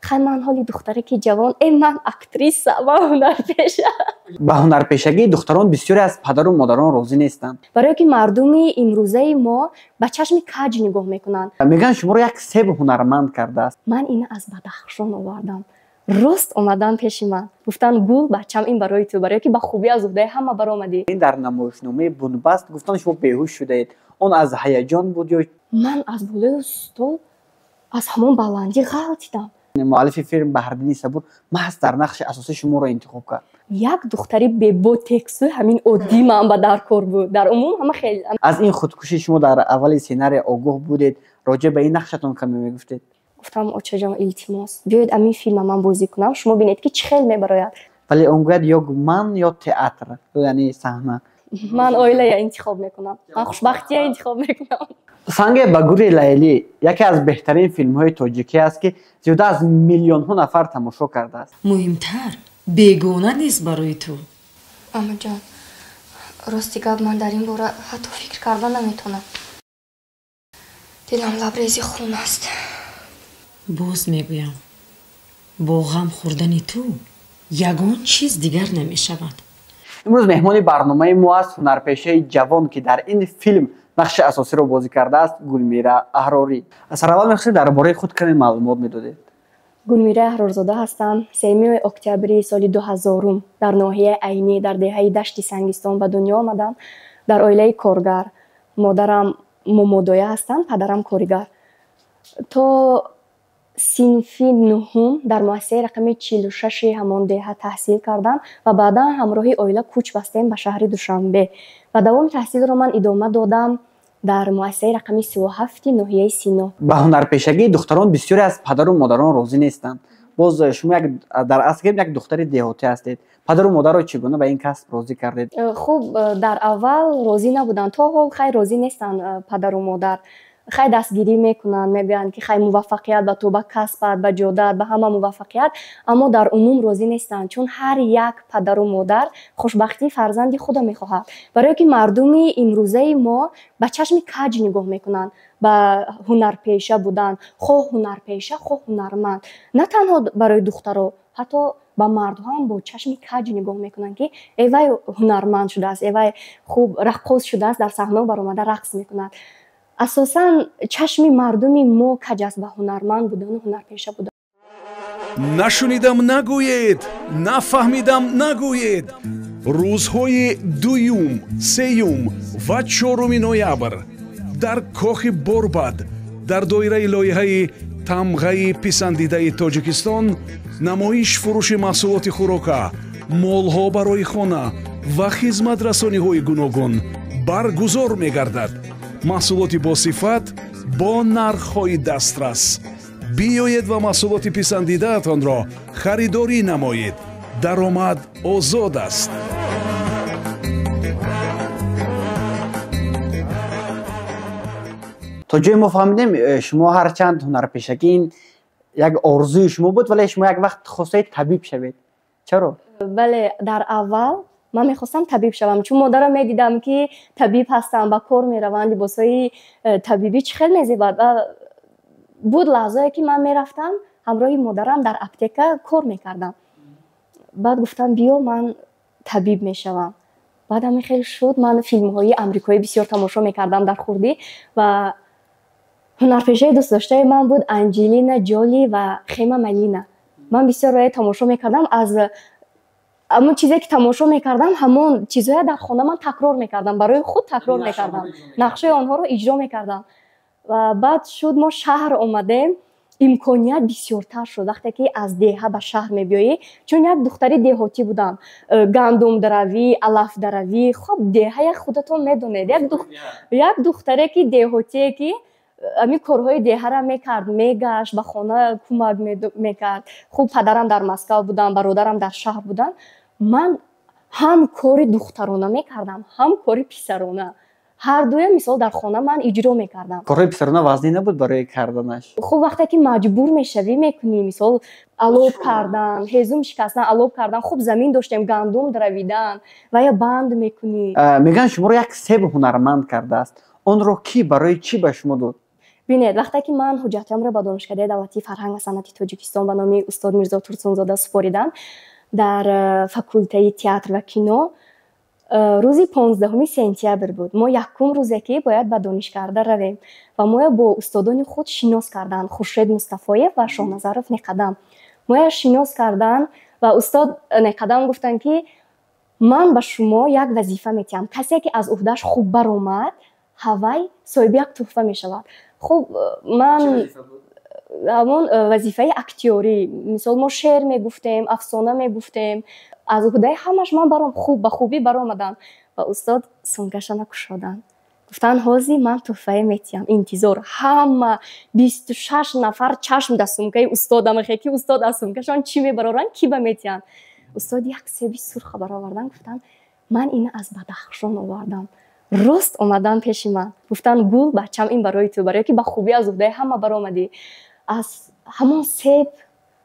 Хай, ман ҳоли духтараки ҷавон, ман актриса, ман ҳунарпеша. Ба ҳунарпешагии духтарон бисёре аз падару модарон розӣ нестанд. Барое ки мардуми имрӯзаи мо ба чашми каҷ нигоҳ мекунанд. Мегӯянд, шуморо як себ ҳунарманд кардааст. Ман ина аз Бадахшон овардам. Рост омадан пеши ман. Гуфтан, гул бачам, ин барои ту, барое ки ба хубӣ аз уҳдаи ҳама баромадӣ. Ин дар намоишномаи бунбаст гуфтан, шумо беҳуш шудаед. Он аз ҳаяҷон буд ё? Ман аз болои стол, аз ҳамон баландӣ ғалтидам. Муаллифи филм Баҳриддини Сабур маҳз дар нақши асосӣ шуморо интихоб кард. Як духтари беботексу ҳамин оддӣ ман ба дар кор буд. Дар умум ҳама хеле. Аз ин худкушӣ шумо дар аввали сценария огоҳ будед. Роҷеъ ба ин нақшатон каме мегуфтед? Гуфтам, очаҷон, илтимос, биёед амин филма ман бозӣ кунам, шумо бинед, ки чӣ хел мебарояд. Вале он гӯяд, ё ман, ё театр, яъне саҳна. Ман оилая интихоб мекунам, ман хушбахтия интихоб мекунам. Санге ба гури Лайлӣ яке аз беҳтарин филмҳои тоҷикӣ аст, ки зиёда аз миллионҳо нафар тамошо кардааст. Муҳимтар, бегона нест барои ту. Амаҷон, рости гап, ман дар ин бора ҳатто фикр карда наметавонам. Дилам лабрези хун аст. Боз мегӯям, бо ғам хӯрдани ту ягон чиз дигар намешавад. Имрӯз меҳмони барномаи мо аст ҳунарпешаи ҷавон, ки дар ин филм нақши асосиро бозӣ кардааст, Гулмира Аҳрорӣ. Сараввал мехостем, дар бораи худ каме маълумот медодед. Гулмира Аҳрорзода ҳастам. 3 октябри соли 2000-ум дар ноҳияи Айнӣ, дар деҳаи Дашти Сангистон ба дунё омадам. Дар оилаи коргар. Модарам момодоя ҳастанд, падарам коригар. То синфи нуҳум дар муассисаи рақами 46-и ҳамон деҳа таҳсил кардам ва баъдан ҳамроҳи оила кӯч бастем ба шаҳри Душанбе. Ва давоми таҳсилро ман идома додам дар муассисаи рақами 37-и ноҳияи Сино. Ба ҳунарпешагии духтарон бисёре аз падару модарон розӣ нестанд. Боз шумо як дар асл як духтари деҳотӣ ҳастед. Падару модарро чӣ гуна ба ин касб розӣ кардед? Хуб, дар аввал розӣ набуданд, то ҳол хай розӣ нестанд падару модар. Хай, дастгирӣ мекунанд, мегӯянд, ки хай, муваффақият ба ту, ба касбат, ба ҷодат, ба ҳама муваффақият, аммо дар умум розӣ нестанд, чун ҳар як падару модар хушбахтии фарзанди худро мехоҳад. Барое ки мардуми имрӯзаи мо ба чашми каҷ нигоҳ мекунанд ба ҳунарпеша будан, хоҳ ҳунарпеша, хоҳ ҳунарманд. На танҳо барои духтаро, ҳатто ба мардҳо ҳам бо чашми каҷ нигоҳ мекунанд, ки эвай ҳунарманд шудааст, эвай хуб раққос шудааст, дар саҳна баромада рақс мекунад. Асосан чашми мардуми мо каҷ аст ба ҳунарманд будану ҳунарпеша будан. Нашунидам нагӯед, нафаҳмидам нагӯед. Рӯзҳои 2-юм, 3-юм ва 4-уми ноябр дар кохи Борбад дар доираи лоиҳаи тамғаи писандидаи Тоҷикистон намоиш фурӯши маҳсулоти хӯрока, молҳо барои хона ва хизматрасониҳои гуногун баргузор мегардад. Маҳсулоти босифат бо нархҳои дастрас. Биёед ва маҳсулоти писандидаатонро харидорӣ намоед. Даромад озод аст. То ҷое мо фаҳмидем, шумо ҳарчанд ҳунарпешагӣ ин як орзуи шумо буд, вале шумо як вақт хостаед табиб шавед. Чаро? Бале, дар аввал ман мехостам табиб шавам, чун модарам медидам, ки табиб ҳастам, ба кор мераванд, либосҳои табибӣ чӣ хел мезебад. Ва буд лаҳзае, ки ман мерафтам, ҳамроҳи модарам дар аптека кор мекардам. Баъд гуфтам, биё, ман табиб мешавам. Баъд ҳамин хел шуд. Ман филмҳои амрикоӣ бисёр тамошо мекардам дар хурдӣ ва ҳунарпешаи дӯстдоштаи ман буд Анҷелина Ҷоли ва Хема Малина. Ман бисёр рӯя тамошо мекардам. Аз ҳамон чизе, ки тамошо мекардам, ҳамон чизҳоя дар хона ман такрор мекардам, барои худ такрор мекардам, нақшаи онҳоро иҷро мекардам. Ва баъд шуд, мо шаҳр омадем, имконият бисёртар шуд, вақте ки аз деҳа ба шаҳр мебиёӣ, чун як духтари деҳотӣ будам, гандумдаравӣ, алафдаравӣ. Хоб, деҳая худатон медонед, як духтаре, ки деҳотие, ки ҳамин корҳои деҳара мекард, мегашт, ба хона кӯмак мекард. Хуб, падарам дар Москав буданд, бародарам дар шаҳр буданд. Ман ҳам кори духтарона мекардам, ҳам кори писарона, ҳар дуя мисол дар хона ман иҷро мекардам. Корҳои писарона вазнин набуд барои карданаш? Хуб, вақте ки маҷбур мешавӣ, мекунӣ. Мисол, алоб кардан, ҳезум шикастан, алоб кардан. Хуб, замин доштем, гандум даравидан ва ё банд мекунӣ. Мегӯянд, шуморо як себ ҳунарманд кардааст. Онро кӣ, барои чӣ ба шумо дод? Бинед, вақте ки ман ҳуҷҷатҳоямро ба Донишкадаи давлатии фарҳанг ва санъати Тоҷикистон ба номи устод Мирзо Турсунзода супоридам дар факултаи театр ва кино, рӯзи 15 сентябр буд. Мо якум рӯзе ки бояд ба донишкарда равем ва моя бо устодони худ шинос карданд, Хуршед Мустафоев ва Шоҳназаров Неқадам. Моя шинос карданд ва устод Неқадам гуфтанд, ки ман ба шумо як вазифа метиҳам, касе ки аз уҳдааш хуб баромад, ҳавай соҳиби як тӯҳфа мешавад. Хуб, ман ҳамон вазифаи актёрӣ, мисол, мо шеър мегуфтем, афсона мегуфтем, аз уҳдаи ҳамаш ман баром хуб, ба хубӣ баромадам. Ва устод сумкашона кушоданд, гуфтанд: «Ҳозир ман тӯҳфае метиҳам, интизор». Ҳама 26 нафар чашм дар сумкаи устодам, хе ки устод аз сумкашон чӣ мебароранд, кӣ ба метиҳанд. Устод як себи сурха баровардан, гуфтанд: «Ман ина аз Бадахшон овардам». Рост омадан пеши ман, гуфтанд: «Гул, бачам, ин барои ту, барое ки ба хубӣ аз уҳдаи ҳама баромадӣ». Аз ҳамон себ,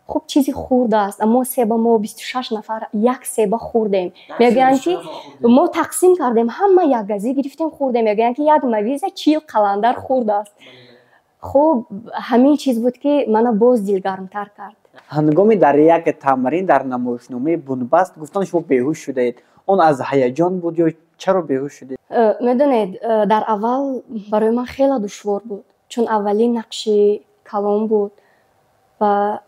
хуб, чизи хурд аст, аммо себа мо 26 нафар як себа хӯрдем. Мегӯянд, ки мо тақсим кардем, ҳама як газӣ гирифтем, хӯрдем. Мегӯянд, ки як мавиза 40 қаландар хурдааст. Хуб, ҳамин чиз буд, ки мана боз дилгармтар кард. Ҳангоми дар як тамрин дар намоишномаи «Бунбаст» гуфтан, шумо беҳуш шудаед. Он аз ҳаяҷон буд ё чаро беҳуш шудед? Медонед, дар аввал барои ман хеле душвор буд, чун аввалин нақши калон буд ва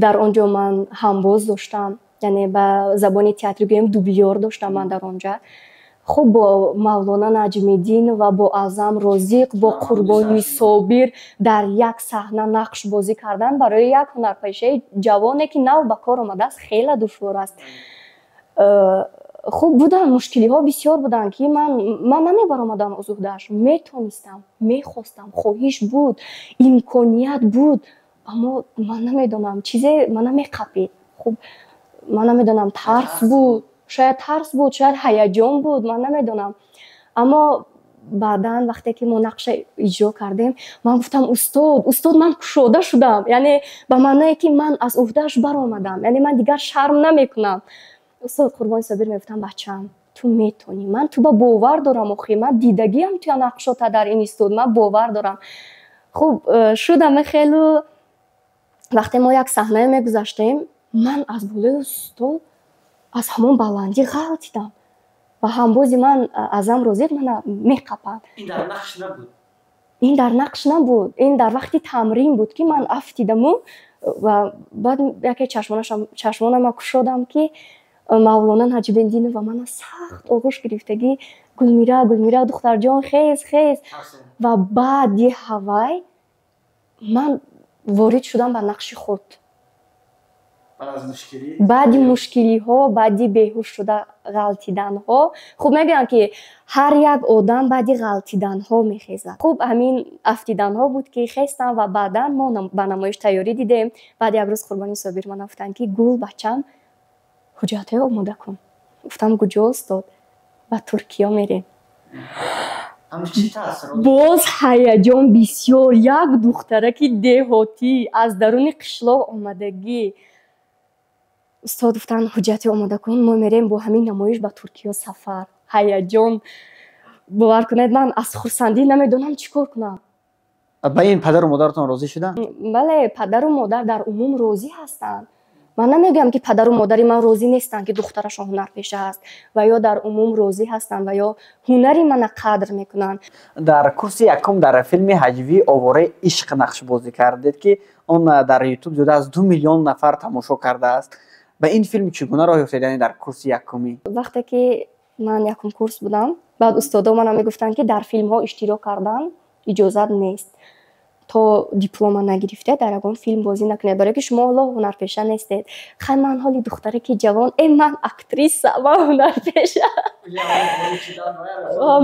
дар он ҷо ман ҳамбоз доштам, яъне ба забони театрӣ гӯем, дублёр доштам ман дар он ҷа. Хуб, бо Мавлона Наҷмиддин ва бо Аъзам Розиқ, бо Қурбони Собир дар як саҳна нақш бозӣ кардан барои як ҳунарпешаи ҷавоне, ки нав ба кор омадааст, хеле душвор аст. Хуб, буданд мушкилиҳо, бисёр буданд, ки ман намебаромадам аз уҳдааш. Метонистам, мехостам, хоҳиш буд, имконият буд, аммо ман намедонам, чизе мана меқапид. Хуб, ман намедонам, тарс буд, шояд тарс буд, шояд ҳаяҷон буд, ман намедонам. Аммо баъдан, вақте ки мо нақша иҷро кардем, ман гуфтам: «Устод, устод, ман кушода шудам», яъне ба маъное ки ман аз уҳдааш баромадам, яъне ман дигар шарм намекунам. Устод Қурбони Собир мегуфтам: «Бачам, ту метонӣ, ман ту ба бовар дорам, охи ман дидагиам туя нақшота дар институт, ман бовар дорам». Хуб, шудаме хелу вақте мо як саҳнае мегузаштем, ман аз болои стол, аз ҳамон баландӣ ғалтидам ва ҳамбози ман Аъзам Розиқ мана меқапанд. Ин дар нақш набуд, ин дар вақти тамрин буд, ки ман афтидаму ва баъд яке чашмонама кушодам, ки Мавлона Наҷмиддинова мана сахт оғӯш гирифтагӣ: «Гулмира, Гулмира, духтарҷон, хез, хез». Ва баъди ҳавай ман ворид шудам ба нақши худ. Баъди мушкилиҳо, баъди беҳуш шуда ғалтиданҳо. Хуб, мегӯянд, ки ҳар як одам баъди ғалтиданҳо мехезад. Хуб, ҳамин афтиданҳо буд, ки хестам ва баъдан мо ба намоиш тайёрӣ дидем. Баъд як рӯз Қурбони Собир мана гуфтанд, ки: «Гул, бачам, ҳуҷҷатҳое омода кун». Гуфтам: «Куҷо, устод?» «Ба Туркиё мерем». Боз ҳаяҷон бисёр. Як духтараки деҳотӣ, аз даруни қишлоқ омадагӣ. Устод гуфтанд: «Ҳуҷҷате омода кун, мо мерем бо ҳамин намоиш ба Туркиё сафар». Ҳаяҷон, бовар кунед, ман аз хурсандӣ намедонам чӣ кор кунам. Ба ин падару модаратон розӣ шуданд? Бале, падару модар дар умум розӣ ҳастанд. Ман намегӯям, ки падару модари ман розӣ нестанд, ки духтарашон ҳунарпеша аст, ва ё дар умум розӣ ҳастанд ва ё ҳунари мана қадр мекунанд. Дар курси якум дар филми ҳаҷвии «Овораи ишқ» нақшбозӣ кардед, ки он дар Ютуб зиёда аз 2 миллион нафар тамошо кардааст. Ба ин филм чӣ гуна роҳ ёфтед, яъне дар курси якумӣ? Вақте ки ман якум курс будам, баъд устодо мана мегуфтанд, ки дар филмҳо иштирок кардан иҷозат нест, то диплома нагирифте дар ягон филм бозӣ накунед, барое ки шумо ҳоло ҳунарпеша нестед. Хай, ман ҳоли духтараки ҷавон, ман актриса, ман ҳунарпеша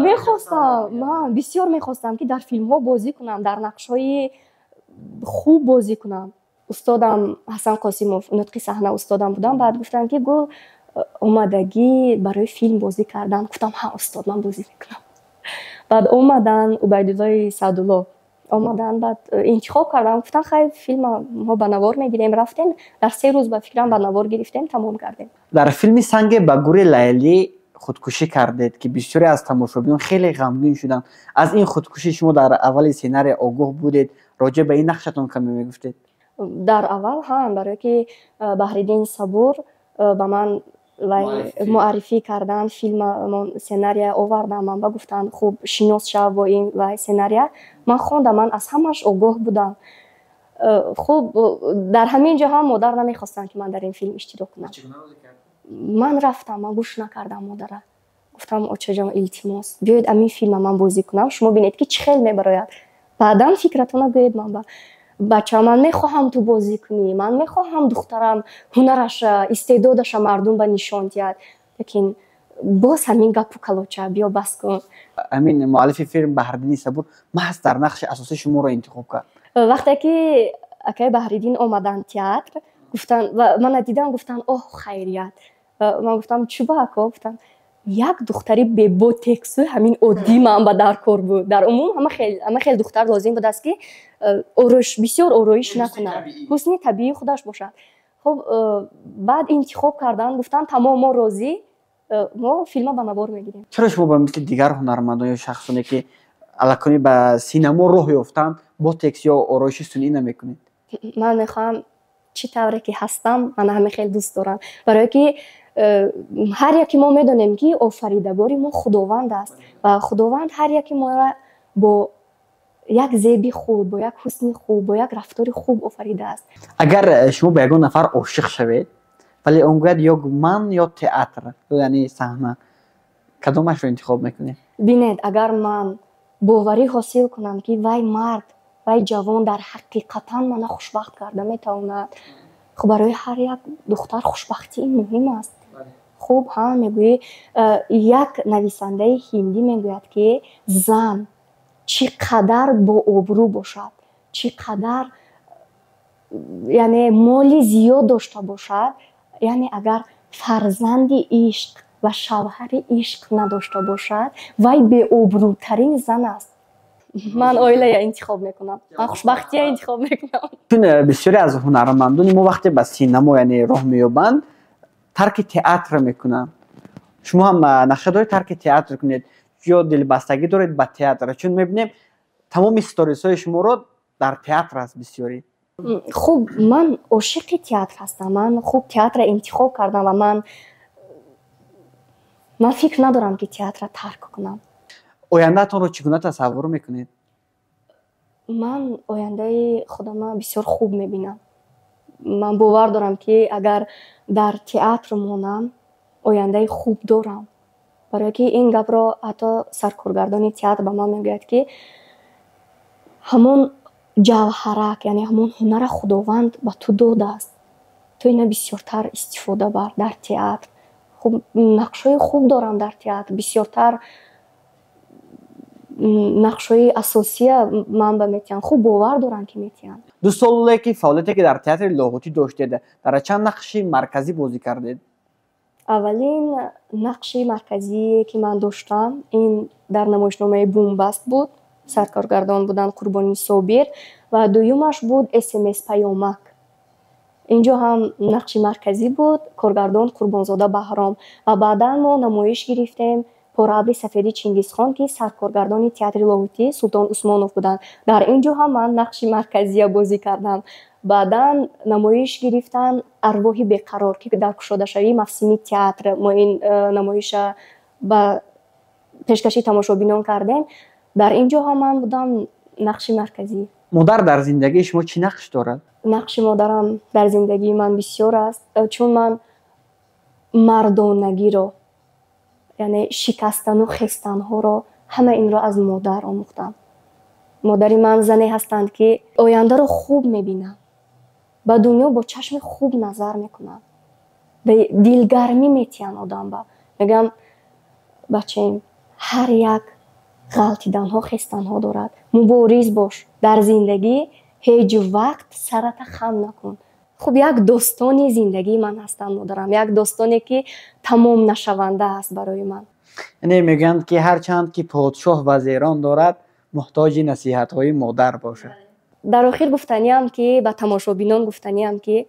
мехостам. Ман бисёр мехостам, ки дар филмҳо бозӣ кунам, дар нақшҳои хуб бозӣ кунам. Устодам Ҳасан Қосимов, нутқи саҳна устодам будам. Баъд гуфтанд, ки: «Гул, омадагӣ барои филм бозӣ кардан?» Гуфтам: «Ҳа, устод, ман бозӣ мекунам». Баъд омадан, Убайдуллои Саъдулло омадан, баъд интихоб кардам, гуфтан: «Хай, филма мо ба навор мегирем». Рафтем, дар 3 рӯз, ба фикрам, ба навор гирифтем, тамом кардем. Дар филми «Санге ба гури Лайлӣ» Худкушӣ кардед, ки бисёре аз тамошобинон хеле ғамгин шуданд. Аз ин худкушӣ шумо дар аввали сценария огоҳ будед? Роҷеъ ба ин нақшатон каме мегуфтед? Дар аввал ҳам, барое ки Баҳриддин Сабур ба ман муаррифӣ кардан филма, сценария овардам, ман ба гуфтанд: «Хуб, шинос шав бо ин вай сценария». Ман хондам, ман аз ҳамааш огоҳ будам. Хуб, дар ҳамин ҷо ҳам модар намехостанд, ки ман дар ин филм иштирок кунам. Ман рафтам, ман гӯш накардам модара, гуфтам: «Очаҷон, илтимос, биёед, амин филма ман бозӣ кунам, шумо бинед, ки чӣ хел мебарояд, баъдан фикратона гӯед ман ба бача. Ман мехоҳам ту бозӣ кунӣ, ман мехоҳам духтарам ҳунараша, истеъдодаша мардум ба нишон диҳад». Лекин боз ҳамин гапу калоча: «Биё, бас кун». Ҳамин муаллифи филм Баҳриддини Сабур маҳз дар нақши асосӣ шуморо интихоб кард. Вақте ки акаи Баҳриддин омаданд театр, гуфтанд ва мана дидам, гуфтанд: «Оҳ, хайрият». Ман гуфтам: «Чӯба, ако?» Гуфтам: «Як духтари беботексу ҳамин оддӣ ман ба дар кор буд. Дар умум ҳама хел духтар лозим будааст, ки ороиш, бисёр ороиш накунад, ҳусни табиии худаш бошад». Хуб, баъд интихоб карданд, гуфтанд: «Тамом, мо розӣ, мо филма ба навор мегирем». Чаро шумо ба мисли дигар ҳунармандон ё шахсоне, ки аллакай ба синамо роҳ ёфтанд, ботекс ё ороиши сунъӣ намекунед? Ман мехоҳам чӣ тавре ки ҳастам, ман ҳамин хел дӯст дорам, барое ки ҳар яке мо медонем, ки офаридагори мо Худованд аст ва Худованд ҳар яке моро бо як зеби хуб, бо як ҳусни хуб, бо як рафтори хуб офаридааст. Агар шумо ба ягон нафар ошиқ шавед, вале он гӯяд: ё ман, ё театр, яъне саҳна, кадомашро интихоб мекунед? Бинед, агар ман боварӣ ҳосил кунам, ки вай мард, вай ҷавон дар ҳақиқатан мана хушбахт карда метавонад, хуб, барои ҳар як духтар хушбахтӣ ин муҳим аст. Хуб, ҳа, мегӯӣ, як нависандаи ҳиндӣ мегӯяд, ки зан чӣ қадар бообрӯ бошад, чӣ қадар, яъне, моли зиёд дошта бошад, яъне, агар фарзанди ишқ ва шавҳари ишқ надошта бошад, вай беобрӯтарин зан аст. Ман оилая интихоб мекунам, ман хушбахтия интихоб мекунам. Чун бисёре аз ҳунармандони мо вақте ба синамо, яъне, роҳ меёбанд, тарки театр мекунанд. Шумо ҳам нақша доред тарки театр кунед ё дилбастагӣ доред ба театр? Чун мебинем, тамоми сторисҳои шуморо дар театр аст бисёрӣ. Хуб, ман ошиқи театр ҳастам, ман хуб театрро интихоб кардам ва ман фикр надорам, ки театрро тарк кунам. Ояндаатонро чӣ гуна тасаввур мекунед? Ман ояндаи худама бисёр хуб мебинам. Ман бовар дорам, ки агар дар театр монам, ояндаи хуб дорам, барое ки ин гапро ҳатто саркоргардони театр ба ман мегӯяд, ки ҳамон ҷавҳарак, яъне ҳамон ҳунара Худованд ба ту додааст, ту ина бисёртар истифода бар дар театр. Хуб, нақшҳои хуб дорам дар театр, бисёртар нақшҳои асосия ман ба метиҳанд. Хуб, бовар дорам, ки метиҳанд. 2 соле ки фаъолияте ки дар театри Лоҳутӣ доштед, дар чанд нақши марказӣ бозӣ кардед? Аввалин нақши марказие, ки ман доштам, ин дар намоишномаи «Бумбаст» буд, саркоргардон буданд Қурбони Собир, ва дуюмаш буд «СМС паёмак». Инҷо ҳам нақши марказӣ буд, коргардон Қурбонзода Баҳром. Ва баъдан мо намоиш гирифтем «Пораабри сафеди Чингизхон», ки саркоргардони театри Лоҳутӣ Султон Усмонов буданд. Дар ин ҷо ҳам ман нақши марказия бозӣ кардам. Баъдан намоиш гирифтан «Арвоҳи беқарор», ки дар кушодашавии мавсими театр мо ин намоиша ба пешкаши тамошобинон кардем. Дар ин ҷо ҳам ман будам нақши марказӣ. Модар дар зиндагии шумо чӣ нақш дорад? Нақши модарам дар зиндагии ман бисёр аст, чун ман мардонагиро, яъне шикастану хестанҳоро, ҳама инро аз модар омӯхтам. Модари ман зане ҳастанд, ки ояндаро хуб мебинанд, ба дунё бо чашми хуб назар мекунанд, дилгармӣ метиҳанд одамба. Мегӯям: «Бачаем, ҳар як ғалтиданҳо хестанҳо дорад, мубориз бош дар зиндагӣ, ҳеҷ вақт сарата хам накун». Хуб, як достони зиндагии ман ҳастанд модарам, як достоне, ки тамом нашаванда аст барои ман. Яъне мегӯянд, ки ҳарчанд ки подшоҳ вазирон дорад, муҳтоҷи насиҳатҳои модар бошад. Дар охир гуфтаниам, ки ба тамошобинон гуфтаниам, ки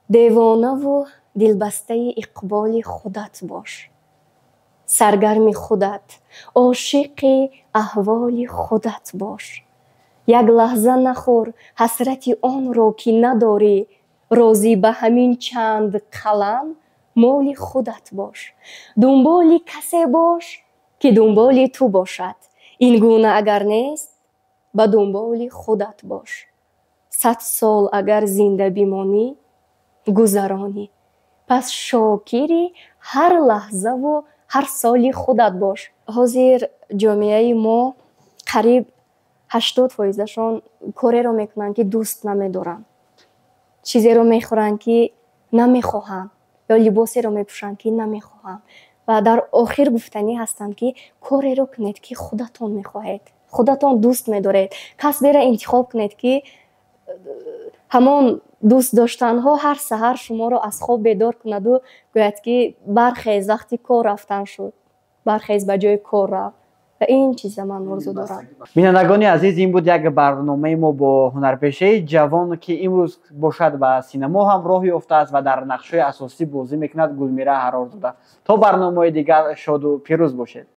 девонаву дилбастаи иқболи худат бош. Саргарми худат, ошиқи аҳволи худат бош. Як лаҳза нахӯр ҳасрати онро, ки надорӣ. Розӣ ба ҳамин чанд қалам моли худат бош. Дунболи касе бош, ки дунболи ту бошад. Ин гуна агар нест, ба дунболи худат бош. 100 сол агар зинда бимонӣ, гузаронӣ, пас шокири ҳар лаҳзаву ҳар соли худат бош. Ҳозир ҷомеаи мо қариб 80%-ашон кореро мекунанд, ки дӯст намедоранд, чизеро мехӯранд, ки намехоҳанд, ё либосеро мепӯшанд, ки намехоҳанд. Ва дар охир гуфтанӣ ҳастанд, ки кореро кунед, ки худатон мехоҳед, худатон дӯст медоред. Касберо интихоб кунед, ки ҳамон дӯст доштанҳо ҳар саҳар шуморо аз хоб бедор кунаду гӯяд, ки бархез, вақти кор рафтан шуд, бархез, ба ҷои кор рав. Ва ин чиза ман орзу дорам. Бинандагони азиз, ин буд як барномаи мо бо ҳунарпешаи ҷавон, ки имрӯз бошад, ба синамо ҳам роҳ ёфтааст ва дар нақшҳои асосӣ бозӣ мекунад, Гулмира Аҳрорзода. То барномаҳои дигар шоду пирӯз бошед.